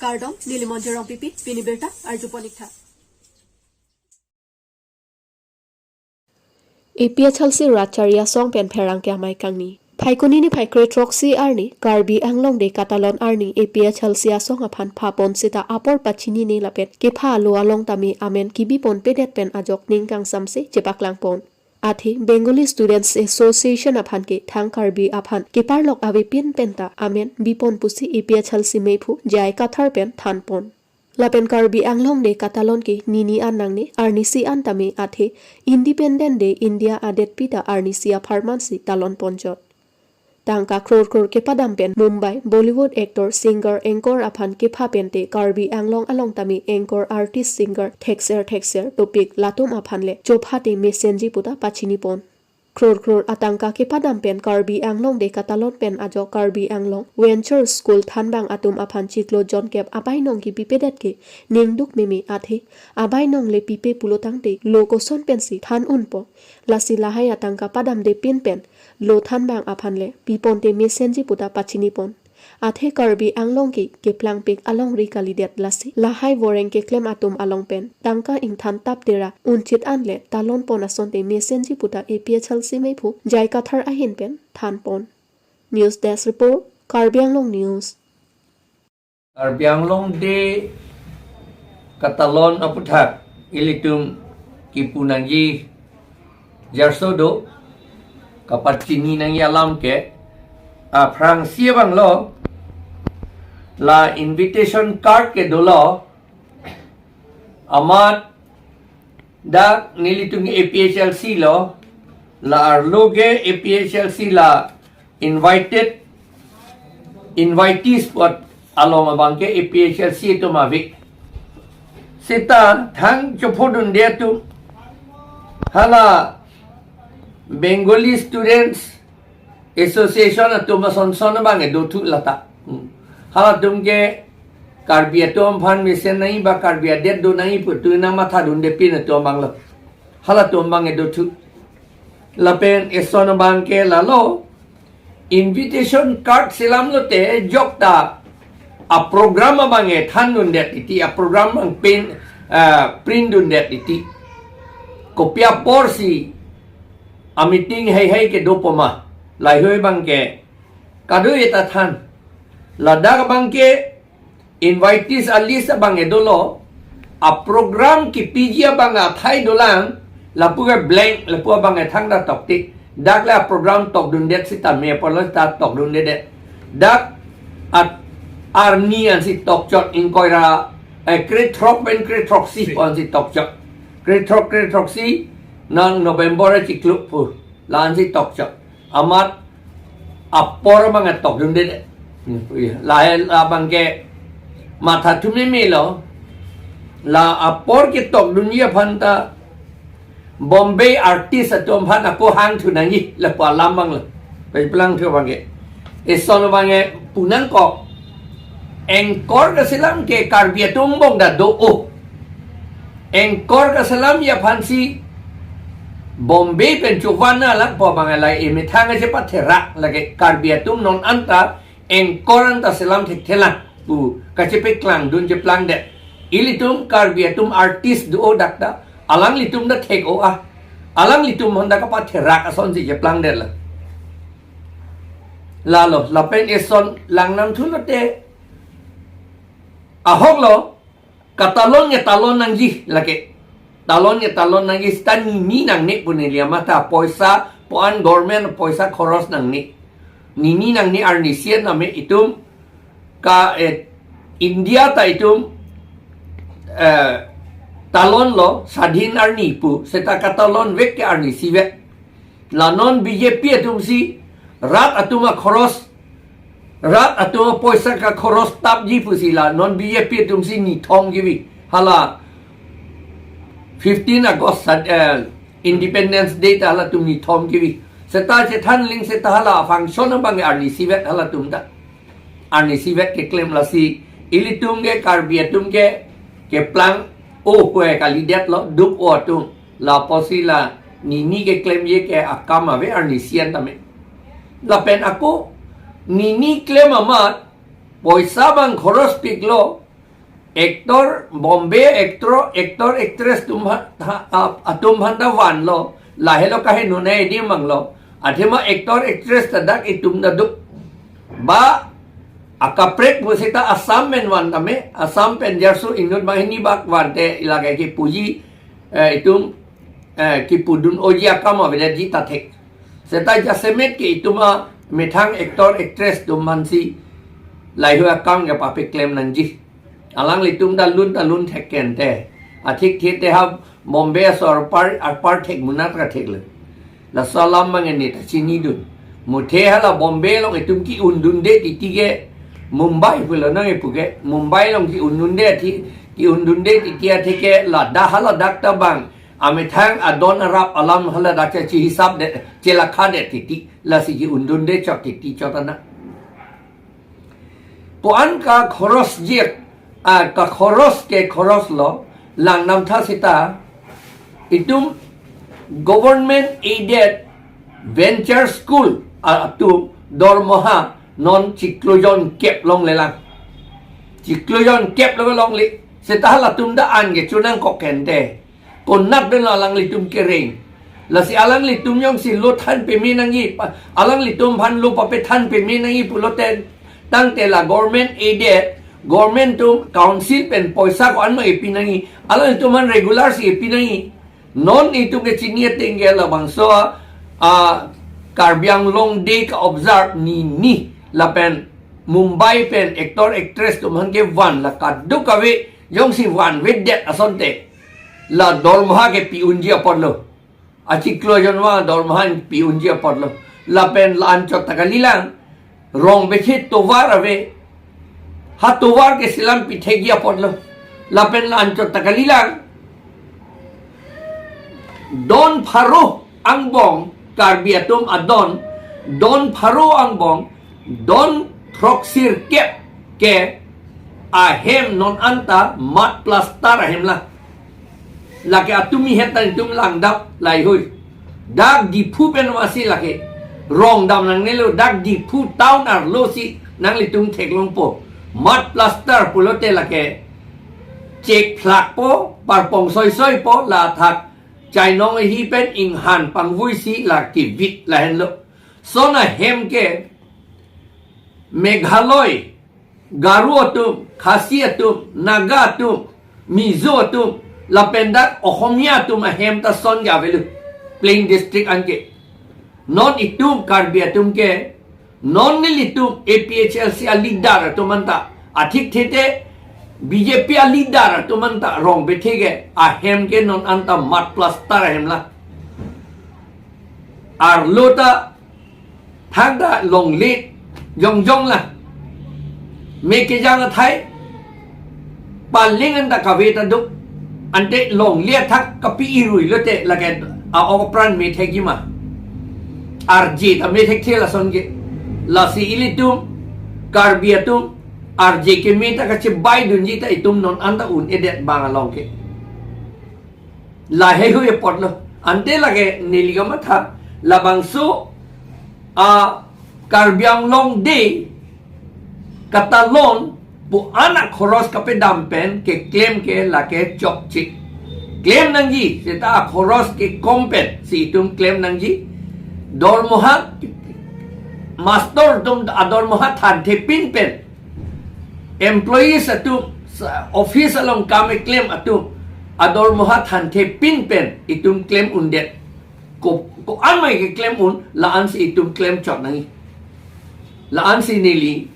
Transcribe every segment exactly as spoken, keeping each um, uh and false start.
Kardom, neli Monjir Rongpipi, pini birta arjupon ik tha. A P H L C rat chari asong pen pherangke amei kangni. Phaikuni ni phai kre throksi arni, Karbi Anglong Day katalon arni A P H L C asong aphan phapon seta apor pachinine lapen kepha alo along tame amen kibiponpedet pen ajok ning kangsamse chepaklangpon. Athe Bengali Students Association aphan ke thang Karbi aphan keparlok avepin penta amen bipon pusi A P H L C meiphu J I Kathar pen thanpon. Lapen Karbi Anglong Day katalon ke nini an nangne, arnisi an tame, athe Independent Day India adetpi ta arnisi apharmansi talonponchot. Tangka kror kror kepadam pen Mumbai Bollywood actor, singer, anchor aphan kepha pente Karbi Anglong along tame anchor, artist, singer thekser thekser topik latum aphan le chophate mesenji puta pachinipon. Kror kror atangka kepadam pen Karbi Anglong Day katalon pen ajok Karbi Anglong Venture School thanbang atum aphan chiklo jonkep abainong kipipedet ke ningduk meme, athe abainong le pipe pulo tangte lo koson pensi than unpo. Lasi lahai atangka padamdepin pen lo thanbang aphan le piponte mesenji puta pachinipon. Athe Karbi Anglong ke keplangpik alongri kalidet, lasi lahai voreng keklem atum along pen tangka ingthan tap tera unchit an le talonpon asonte mesenji puta A P H L C meiphu J I Kathar ahin pen thanpon. News Desk Report, Karbi Anglong News. Karbi Anglong Day katalon aputhak ilitum kipu nangji jarso do, kapachini nangji alam ke, aphrangsi abang lo, la invitation card ke dolo, amat dak nelitum A P H L C lo, la arlo ke A P H L C la invited, invitees apot along abang ke A P H L C atum ave. Seta thang chophodunde atum, hala Bengali Students Association atum asonson abang ke dothu lata. Hmm. Halatum ke Karbi atum aphan mesen nangji ba Karbi adet do nangji pu tu nangmathadundepin atum abang lo. Halatum abang ke dothu. Lapen eson abang ke lalo, invitation card selam lote jokta aprogram abang ke thandundet titi, aprogram abang pen, ah, print dundet titi. Kopi aporsi ameeting heihei ke dopoma, lahei abang ke kadokave ta than. Ladak abang ke invitees alist abang ke dolo, aprogram kipiji abang athai dolang, lapu ke blank, lapu abang ke thangta tokte. Dak le aprogram tokdundet sitame apotlo ta tokdundedet. Dak at arni ansi tokchot, ingkoi ra, eh, krethrok pen krethroksi pu ansi tokchot. Krethrok, krethroksi nang November achiklo pu la ansi tokchot. Amat apor abang tokdunde. Hmm, iya. Lahai abang ke mathathu meme lo. La apor ketokdunji aphan ta Bombay artist atum aphan ako hangthu nangji lapu alam abang lo. Pai plangthu abang ke. Eson abang ke pu nangkok. Anchor kaselam ke Karbi atum angbong ta do o. Anchor kaselamji aphansi Bombay pen chovan na lapu abang ke lahai emethang kachepatherak lake, Karbi atum non anta anchor anta selam thekthelang pu kachepaklangdun cheplangdet. Ilitum Karbi atum artist do o dak ta, alanglitum ta thek o a. Alanglitum aphan ta kapatherak asonsi cheplangdetlang. Lalo, lapen eson langnangthu lote ahok lo, katalon nge talon nangji lake. Talon nge talon nangji, seta nini nangne pu neli amatha, poisa pu an government poisa khoros nangne. Nini nangne, arnisi an tame itum ka, eh, India ta itum, eh, talon lo, sadhin arni pu, seta katalon vek ke arnisi vek. La non B J P atumsi rat atum akhoros, rat atum apoisa kakhoros tapji pusi la non B J P atumsi nithom kivi. Hala fifteen August sat, eh, Independence Day ta halatum nithom kivi. Seta chethan ling seta hala function abang arnisi vet halatum ta. Arnisi vet keklem, lasi ilitum ke Karbi atum ke keplang o kue kalidet lo, duk o atum. Lapusi la nini keklemji ke akam ave arnisi an tame. Lapen ako nini klem amat poisa abang khoros piklo, Actor, Bombay actor, actor actress atum ha, ha, a-, atum aphan ta vanlo, lahelo kaheno nangji manglo. Athema actor actress ta dak itum ta do. Ba akaprek pusita Assam pen van tame, Assam pen jarso inut banghini bak vante ilake kipuji, eh, itum, eh, kipudun-oji akam avedet ji ta thek. Seta jasemet ke itum amethang actor actress atum aphansi lahei akam ke papeklem nangji. Alanglitum ta lun ta lun thek kente. Athikthe te ha Bombay asor apar, apar thek monat kathek le. Laso alam mangeni ta chinidun. Muthe hala Bombay along itum ki-undunde titi ke, Mumbai pulo nangji pu ke, Mumbai along ki-undunde ti, ki-undunde titi athe ke ladak haladak ta bang amethang adon arap alam haladak ke chihisap det, chelakha det titi, lasi ki-undunde chot titi chot ana. Pu-an kakhoros jek, ah, kakhoros ke khoros lo, langdamtha seta, itum government aided venture school, ah, atum dormoha non chiklo jon kep longlelang. Chiklo jon kep longle, seta halatum ta an ke chonangkok kente. Konat pen lo alanglitum kereng. Lasi alanglitum jongsi lo than peme nangji, pa-, alanglitum aphan lo papethan peme nangji pulote, tangte la government aided, government atum council pen poisa ko-an ma epi nangji, alanglitum aphan regular si epi nangji. Non itum ke chini ateng ke labangso, ah, Karbi Anglong Day ka-observe ni ni lapen Mumbai pen actor actress atum aphan ke van la kadokave jongsi vanvedet asonte, la dormoha ke pi-unji apotlo. Achiklo jon vang dormoha pi-unji apotlo. Lapen la-an chot ta kalilang. Rong bethe tovar ave. Ha tovar ke selam pithekji apotlo. Lapen la-an chot ta kalilang. Don pharo angbong Karbi atum adon. Don pharo angbong. Don throksir kep ke ahem non anta mud plaster ahem la. Lake atumi het ta itum langdap lahei. Dak Diphu pen vasi lake. Rong dam nangnelo, dak Diphu town arlo si nanglitum theklongpo. Mud plaster pulote lake chek phlakpo, parpong soisoipo, la thak chainong ahi pen inghan pangvui si la kivit lahenlo. Lason ahem ke Meghalaya, Garo atum, Khasi atum, Naga atum, Mizo atum, lapen dak Ohomia atum ahem ta lason ke avelo. Plain district anke. Non itum Karbi atum ke, non nelitum A P H L C a leader atum anta, athikthe te B J P a leader atum anta rong bethe ke, ahem ke non anta mud plaster ahem la. Arlo ta thangta longle jongjong la. Me kejang athai, paling anta kave ta do. Ante longle athak kapi-irui lote lake a-ok apran methekji ma. Arje ta methekthe lason ke. Lasi ilitum Karbi atum arje keme ta kachebai dunji ta itum non anta un-edet bang along ke. Lahei hui apotlo. Ante lake neli kamatha labangso a Karbi Anglong Day katalon pu-an akhoros kapedam pen keklem ke lake chokche. Klem nangji, seta akhoros ke kom pen si itum klem nangji. Dormoha, master atum adormoha thanthe pin pen, employees atum, sa-, office along kam keklem atum adormoha thanthe pin pen itum klem undet. Ko, ko-an ma keklem un, la-an si itum klem chot nangji. La-an si neli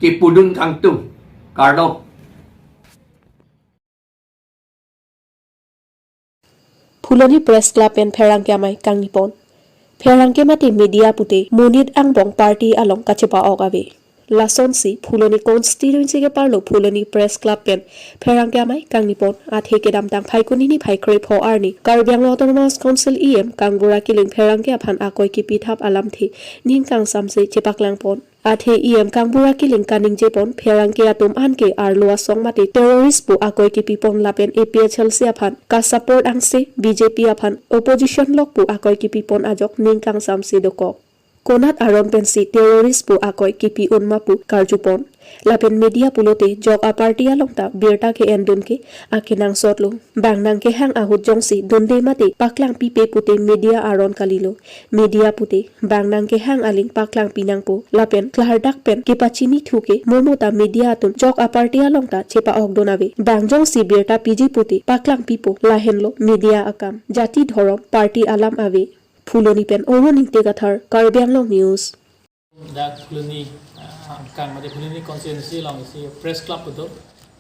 kepudun kangtung. Kardom. Phuloni Press Club pen pherangke amei kangni pon. Pherangke mate media pute monit angbong party along kachepa-ok ave. Lasonsi Phuloni constituency keparlo Phuloni Press Club pen pherangke amei kangni pon. Athe kedamtang Phaikuni niphai krepho arni Karbi Anglong Autonomous Council E M Kangbura Killing pherangke aphan akoi kipithap alamthe ning kangsamse chepaklang pon. Athe E M Kangbura Killing kaningje pon pherangke atum anke arlo asong mate terrorist pu akoi kipi pon lapen A P H L C aphan kasupport angse B J P aphan opposition lok pu akoi kipi pon ajok ning kangsamse dokok. Konat aron pensi terrorist pu akoi kipi un ma pu karjupon. Lapen media pulote jok a-party along ta birta ke-endun ke akenangsot lo. Bang nangkehang ahut jongsi dunde mate paklangpipe pute media aron kalilo. Media pute bang nangkehang aling paklangpi nangpo. Lapen klardak pen kepachini thu ke mo mo ta media atum jok a-party along ta chepa-okdun ave. Bang jongsi birta piji pute paklangpipo, lahenlo media akam. Jati dhorom party alam ave. Phuloni pen Orun Ingti Kathar, Karbi Anglong News. Dak Phuloni, ah, angkang mate Phuloni constituency along isi press club kedo.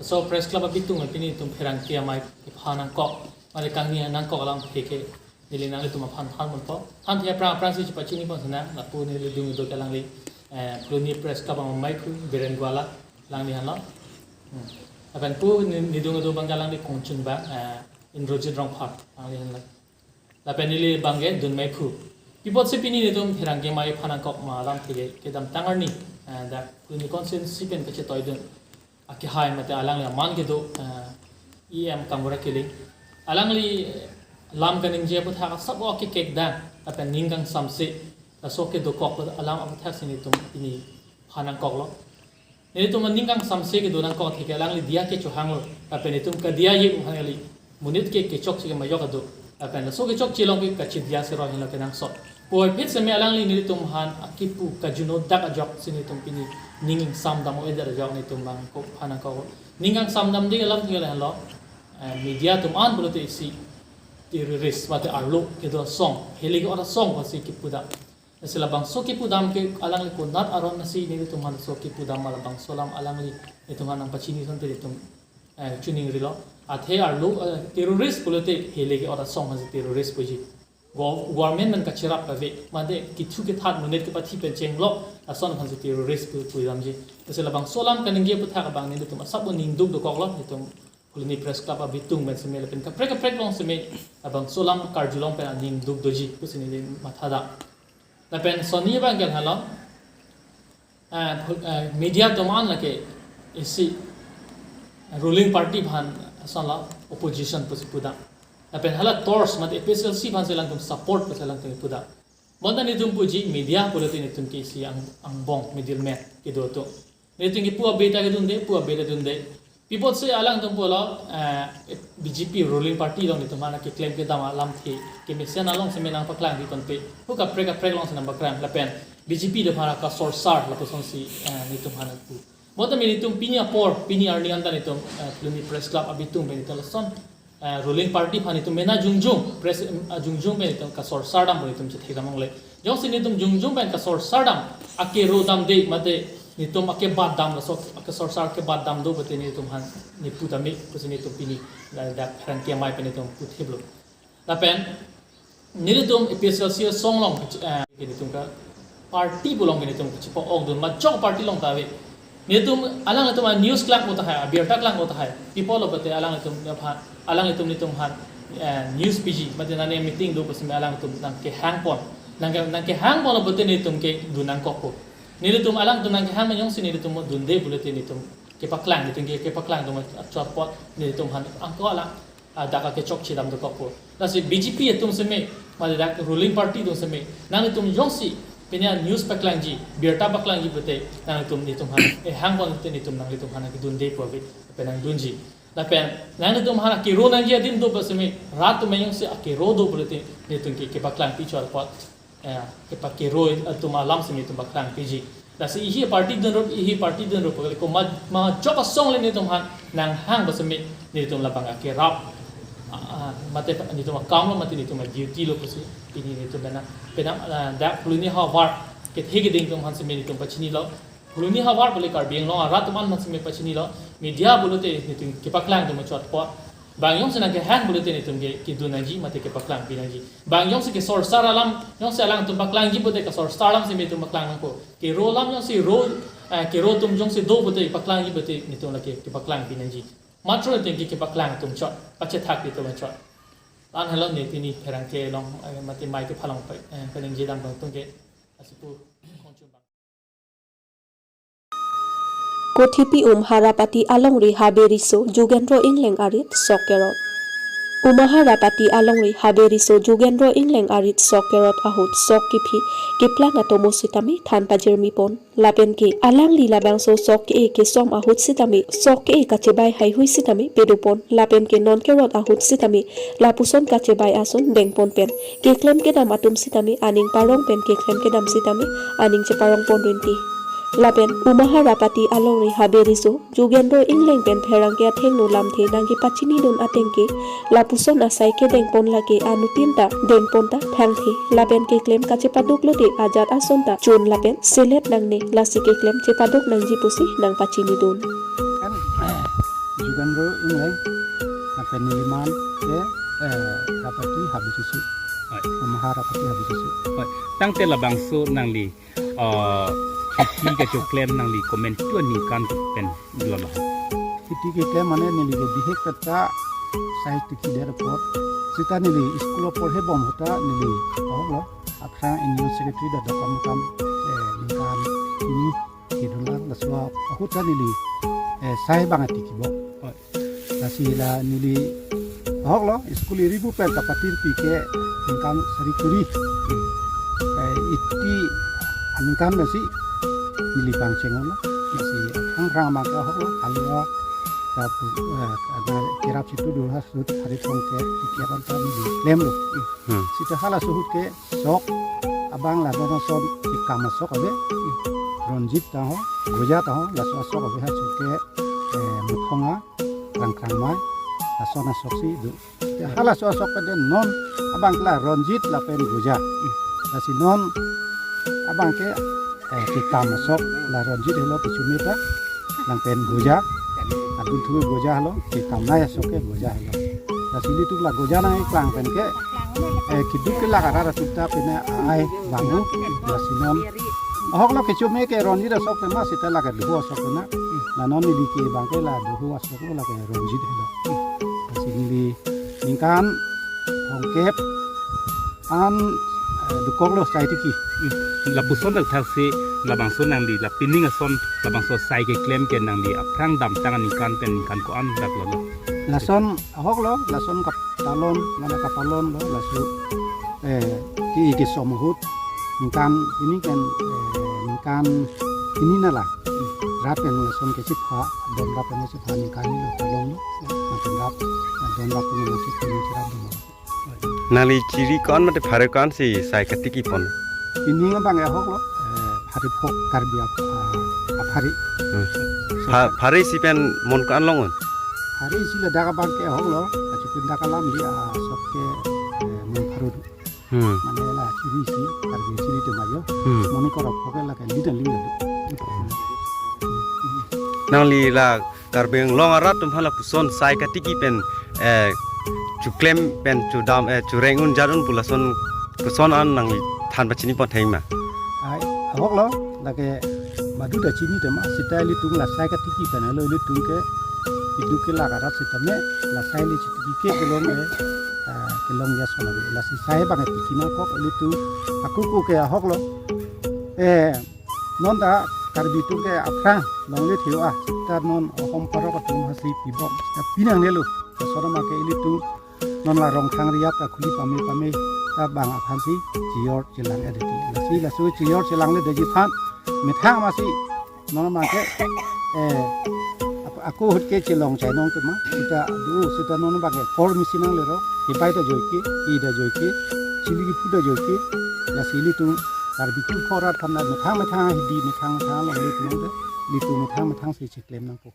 So press club abitung pini itum pherangke amei kepha nangkok. Mate kangni nangkok alam ke ke neli nanglitum aphan than ponpo. Than thia prang prang si chepachini pon sinang, lapu neli dung do ke alangli, eh, Phuloni press club amei phu Biren Gwala alangli henlo. Hmm. Lapen pu ni, neli dung do abang ke alangli kongchun abang, eh, Indrajit Rongphar alangli henlo. Lapen neli abang ke dun mei phu. Pi apotsi pini nelitum pherangke amei pha nangkok ma alam ke kedamtang arni, eh, dak Phuloni constituency pen kachetoidun akehai mate alangli aman kedo, eh, E M Kangbura Killing. Alangli lam kaningje aputhak asap o akekekdang lapen ning kangsamse laso kedokok alam aputhak si nelitum pini pha nangkoklo. Nelitum aning kangsamse kedo nangkok thike alangli diya ke chohanglo. Lapen nelitum kadiya ye buhan kali. Monit ke kechokche ke majok kedo. Lapen laso kechokche along ke kachidiya sero henlo kenangsot. Puvoiphit seme alangli nelitum aphan akipu kajuno dak ajok si nelitum pini ning ingsam dam o-edet ajok nelitum abang ko pha nangkok. Ning kangsam damde alam thike lahenlo. Eh, media atum an pulote isi terrorist mate arlo kedo asong, helig ora song pasi kipu dam. Lasi labangso kipu dam ke alangli konat aron nasi nelitum aphan so kipu dam ma, labangso alam alangli nelitum aphan nangpachini asonte nelitum, eh, chiningrilo. Athe arlo, eh, terrorist pulote helig ora song aphansi terrorist puji. Gov-, government pen kacherap kave, mate kithu kethat monit kepathi pen chenglok ason aphansi terrorist pu, pu damji. Lasi labangso alam kaningje aputhak abang nelitum asap o ning duk dokoklo, nelitum Phuloni Press Club abitung pen seme lapen kaprek kaprek along seme labangso alam karjulong pen aning duk doji pusi neli matha dam. Lapen sonni abang ke lahenlo, eh, phul-, eh, media atum an lake isi ruling party aphan asonlo opposition pusi pu dam. Lapen hala torch mate A P H L C aphansi alangtum support pusi alangtum pu dam. Bonta nelitum puji media pulote nelitum ke isi ang-, angbong middleman kedo atum. Nelitum ke pu abe ta kedunde, pu abe ta dunde. Pi apotsi alangtum pulo, eh, B J P ruling party along nelitum aphan keklem kedam alamthe kemesen along seme nangpaklang di tonpe. Pu kaprek kaprek along si nangpaklang lapen B J P do aphan kasorsar lapusonsi, eh, nelitum aphan pu. Bonta nelitum pini apor, pini arni anta nelitum, eh, Phuloni Press Club abitung pen nelitum lason, eh, ruling party aphan nelitum mena jongjong, press, em, ah, jongjong pen nelitum kasorsar dam pu nelitum chethe dam longle. Jongsi nelitum jongjong pen kasorsar dam, akero damde mate nelitum akebat dam laso, akesorsar kebat dam do pute nelitum aphan neli pu tame, pusi nelitum pini, la, dak pherangke amei pen nelitum pu thiplo. Lapen nelitum A P H L C asong along, eh, nelitum ka party pu along nelitum kachepa-okdun ma jok party along ta ave. Nelitum alanglitum a-news klang ko tahai, abirta klang ko tahai. Pi apotlo pute alanglitum aphan, alanglitum nelitum aphan, eh, news piji, mate nane meeting do puseme alanglitum nangkehang pon. Nangke, nangkehang ponlo pute nelitum kedun nangkokpo. Nelitum alangtum nangkehang ma jongsi nelitum dunde pulote nelitum kepaklang, nelitum ke, kepaklang atum chot apot nelitum aphan angko alang, ah, dak akechokche dam dokokpo. Lasi B J P atum seme, mate dak ruling party atum seme, nanglitum jongsi pini a-news paklangji, birta paklangji pute, nanglitum nelitum aphan, eh, hang pon pute nelitum nanglitum aphan kedunde pu ave, lapen nangdunji. Lapen nanglitum aphan akero nangji adim do puseme, rat atum jongsi akero do pulote nelitum ke, kepaklang pi chot apot. Eh, kepakero atum alam seme nelitum paklang piji. Lasi ihi party dunrup, ihi party dunrup, ko ma, ma jok asong le nelitum aphan nanghang puseme nelitum labang akerap. Ah, ah, mate nelitum akam lo, mate nelitum a-duty lo pusi pini nelitum penang, penang, ah, dak Phuloni havar kethe keding atum aphan seme nelitum pachinilo. Phuloni havar pule Karbi Anglong arat atum an aphan seme pachinilo. Media pulote nelitum kepaklang atum chot apot. Bang jongsi nangkehang pulote nelitum ke kedun nangji mate kepaklang pi nangji. Bang jongsi kesorsar alam, jongsi alangtum paklangji pute kesorsar alam seme nelitum paklang nangpo. Kero alam jongsi ro, eh, kero atum jongsi do pute paklangji pute nelitum lake kepaklang pi nangji. Matro nelitum ke kepaklang atum chot, pachethak atum chot. Lahenlo neli pini pherangke along, eh, mate amei kepha along pe, eh, peningje dam atum ke. Lasi pu. Kothipi um Harapati alongri Habe Riso Jugendro Engleng arit sok kerot. Umahar Rapati alongri Habe Riso Jugendro Engleng arit sok kerot ahut sok kephi keplang atomo sitame than pajirmi pon. Lapen ke alangli labangso sok ke-e kesom ahut sitame sok ke-e kachebai haihui sitame pedo pon. Lapen ke non kerot ahut sitame lapuson kachebai ason deng pon pen keklem kedam atum sitame aning parong pen keklem kedam sitame aning cheparong pon rinti. Lapen Umahar Rapati alongri Habe Riso Jugendro Engleng pen pherangke athengno lamthe nangkepachinidun ateng ke lapuson asai kedeng pon lake anuttin ta deng pon ta thangthe. Lapen keklem kachepaduk lote ajat ason ta chun lapen selet nangne, lasi keklem chepaduk nangji pusi nangpachinidun. Kan, Jugendro Engleng, lapen neliman ke, eh, Rapati Habe Riso. Hoi. Umahar Rapati Habe Riso. Hoi. Tangte labangso nangli, eh, kheti kachoklem nangli komantu aningkan pen dolo? Kheti keklem mane neli ke bihek peta sai tiki der apot. Sita neli school porhe bom ahut ta neli, oh lo, aphrang annual secretary ta dokam kam, eh, ningkan hini kedun lang, laso ahut ta neli, eh, sai bang atiki bom. Hoi. Lasi la neli ahok lo, school iribu pen kapatirpi ke ningkan sari kuri, eh, eighty aningkan lasi neli pangcheng lo. Lasi aphrang aphrang ma ke ahok lo, halua, kapu, eh, na kerap situ dua sut hari tong ke tiki aban ta neli klem lo. Hmm. Sita hala suhut ke sok abang la dono son kekam asok ave. Ronjit ta ho, goja ta ho, laso asok ave ha suke, eh, muthonga, rang krang mai, lason asok si do. Ya, halaso asok pen non abang la ronjit lapen goja. Lasi non abang ke, eh, kekam asok la ronjit helo kecho me ta, lapen goja. Adun thu goja helo, kekam nai asok ke goja helo. Lasi ilitum la goja nangkeklang pen ke, eh, keduk kelak arat atum ta pine ai banghu, lasi non. Ahok lo kecho me ke ronjit asok tema sita lake doho asok tema. La non neli ke abang ke la doho asok lo lake ronjit helo. Lasi neli ningkan thomkep an, eh, dokok lo sai tiki. Lapuson dak thaksi labangso nangli la pining ason labangso sai keklem ke nangli aphrang damtang aningkan pen ningkan ko-an dak lo? Lason ahok lo, lason kapalon, mana kapalon lo, laso, eh, ke-e kesom ahut ningkan hini pen, eh, ningkan hini nala. Rat pen lason kechipha, don rat pen kechipha ningkan hini lo palong lo. Lapen rat, don rat pen lason kechipha ningkan rat don. Nangli chiri ko-an mate pharo ko-an si sai katiki pon? Pining abang ahok lo, eh, pharo pho Karbi ap-, ah, apharo. Hmm. Pha-, pharo si pen mon ko-an long un? Pharo si ladak abang ke ahok lo, achukin dak alam di, ah, sok ke, eh, mon pharo do. Hmm. Mane la chiri si, Karbi chiri tema jo. Hmm. Moni korok pho ke lake lida lida do. Nangli la Karbi Anglong arat atum hala puson sai katiki pen, eh, chuklem pen chudam, eh, chureng un jat un pu lason puson an nangli than pachini pon theng ma? Ai, ahok lo, lake badu ta chini tema, sita ilitum la sai katiki pen lo ilitum ke, keduk kelak arat sitame, la sai le chitiki ke kelong ke, ah, kelong ya sona be, lasi sai bang tiki nangkok ilitum, ako ko ke ahok lo, eh, non ta Karbi atum ke aphrang longle theo a, ta non ahom parok atum hasi pibom, ta pinangnelo, ta sona ma ke ilitum, non la Rongkhang riat ta khuli pame pame, ta bang aphan si, chiyor chelang edeti. Lasi laso chiyor chelang le deji aphan, methang ma si, non ma ke, eh, ap-, ako ahut ke chelong chainong tema, sita do, sita non bang ke, kor misi nanglero, kepai ta joike, ke ta joike, chili kephu ta joike, lasi ilitum, Karbi atum phorat aphan ta methang methang hidi methang methang longle tum te, ilitum methang methang si cheklem nangpo.